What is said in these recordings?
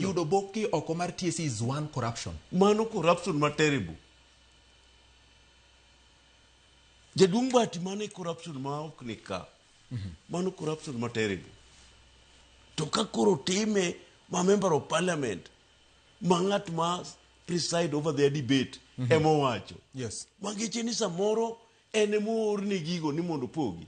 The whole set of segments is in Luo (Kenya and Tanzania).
Yudo bokgi oko mar TSC is one corruption. Mano corruption ma terrible. Jaduong' Bati mano e corruption ma ok ni ka. Mano corruption ma terrible. To ka koro time ma member of parliament ma ng'at ma preside over their debate ema owacho. Mangeche ni samoro en ema oorne gigo ni mondo opogi.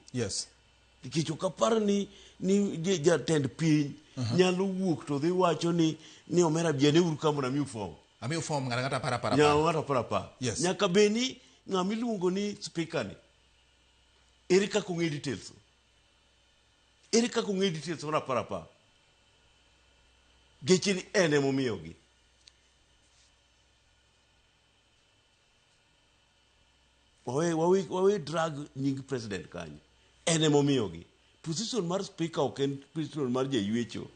Nikech ok apar ni ni jatend piny nyalo wuok to dhi wacho ni ni omera bi ane uru ka mondo amiu form. Amiu form ng'ato ang'ata apar apar apar. Ng'ato apar apar. Nyaka bed ni ng'ama iluongo ni speaker ni ere kaka ong'e details? Ere kaka ong'e details mar apar apar? Geche ni en emomiyogi. Wawe, wawe, wawe drag nying president kanyo. En emomiyogi. Position mar speaker ok en position mar jaywecho.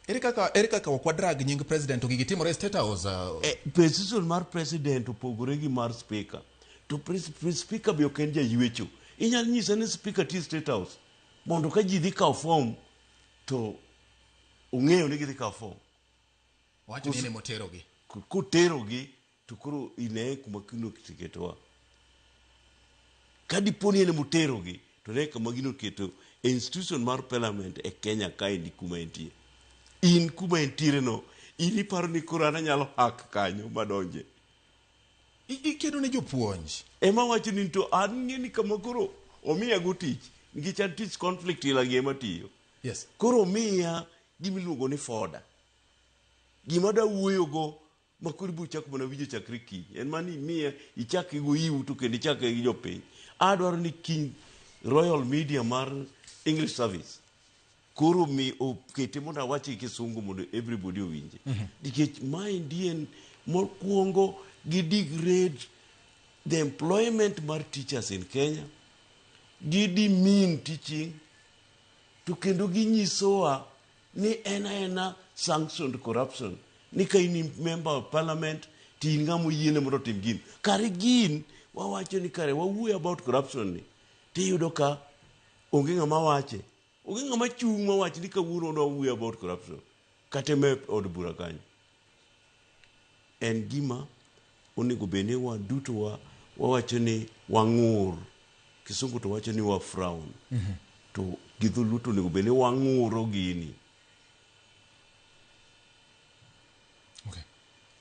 Ere kaka ere kaka ok wadrag nying president to gigi timore e state house? Eh, position mar president opogore gi mar speaker. To pres, pres, speaker be ok en jaywecho. Inyalo nyisa ni speaker tiyo state house mondo ka ji dhi kawo form to ong'eyo ni gidhi kawo form. Owacho ni en emoterogi. Koterogi to koro ineye kuma gino oseketowa. Ka dipo ni en emoterogi to ne kama gino oketo e institution mar parliament e Kenya kaendi kuma entie. In kuma entiere no, in iparo ni koro an anyalo hack kanyo madonje. Ikedo ne jopuonj. Ema wacho ni to an ng'e ni kama koro omiya go tich nikech an tich conflict ila gi ema tiyo. Koro omiya gima iluongo ni foda. Gima adwa wuoyogo ma koro ibiro chako mana winjo chakre kiny en mana ni imiya ichak gi iu to kendo ichak gi jopiny. Adwaro ni kiny Royal Media mar English Service koro mi okete mondo awache gi kisungu mondo everybody owinje. Nikech maendi en mokwongo gi degrade the employment mar teachers in Kenya, gi demean teaching, to kendo ginyisowa ni en aena sanctioned corruption ni ka in member of parliament to in ng'ama oyiene mondo otim gino. Kare gin wawacho ni kare wawuoyo about corruption ni tiyudo ka onge ng'ama wache. Onge ng'ama chung' mawach ni kawuono wadwa wuoyo about corruption kata e od bura kanyo. En gima onego bed ni waduto wa, wawacho ni wang'ur. Kisungu to wacho ni wa frown. To gi dholuo to onego bed ni wang'uro gini.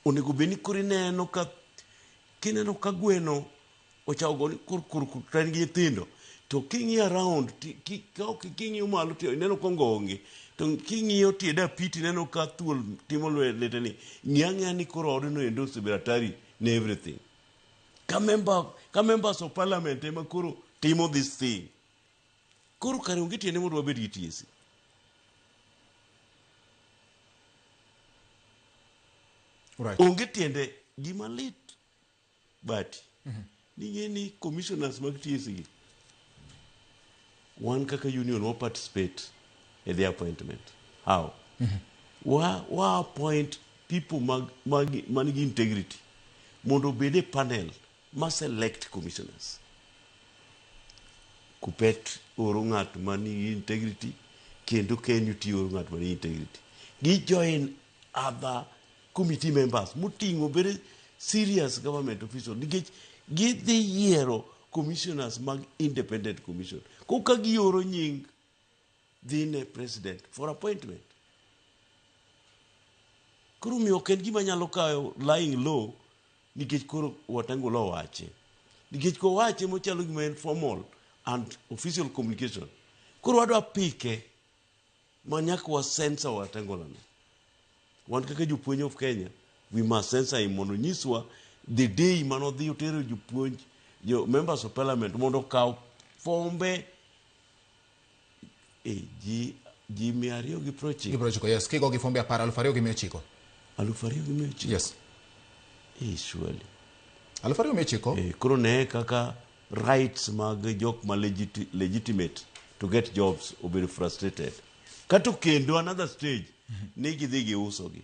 Onego bed ni koro ineno ka kineno ka gweno ochako go ni kur kur kur to en gi nyithindo to king'iyo around king'iyo malo to ineno ka ongonge to king'iyo tie dapi to ineno ka thuol timo lwete ni ng'i ang'iya ni koro odno endo osebedo hatari ne everything. Ka member, ka members of parliament ema koro timo this thing koro kare onge tiende mondo wabed gi TSC. Onge tiende gima lit Bati ning'e ni commissioners mag TSC gi wan kaka union wa participate e the appointment. How? Wa appoint people mag, mag, man gi integrity mondo obed e panel ma select commissioners. Kupet oro ng'at ma nigi integrity kendo KNUT oro ng'at ma nigi integrity. Gi join other committee members moting'o very serious government official nikech gidhi yiero commissioners mag independent commission. Koka gioro nying dhi ne president for appointment. Koro omiyo ok en gima nyalo kawo lying low nikech koro Wetangula owache. Nikech kowache mochalo gima en formal and official communication. Koro wadwa pike ma nyaka wa censor Wetangula no. Wan kaka jopuonj of Kenya, we must censor him mondo onyiswa the day manodhi otero jopuonj, jo members of parliament mondo okaw fombe e ji ji 290. Gi 90, yes. Kigo gi fombe apar, 2,900. 2,900? Yes. Eh, surely. 2,900? Eh, koro ne kaka rights mag jok ma legitimate to get jobs obedo frustrated. Kato kendo another stage ni gidhi giusogi.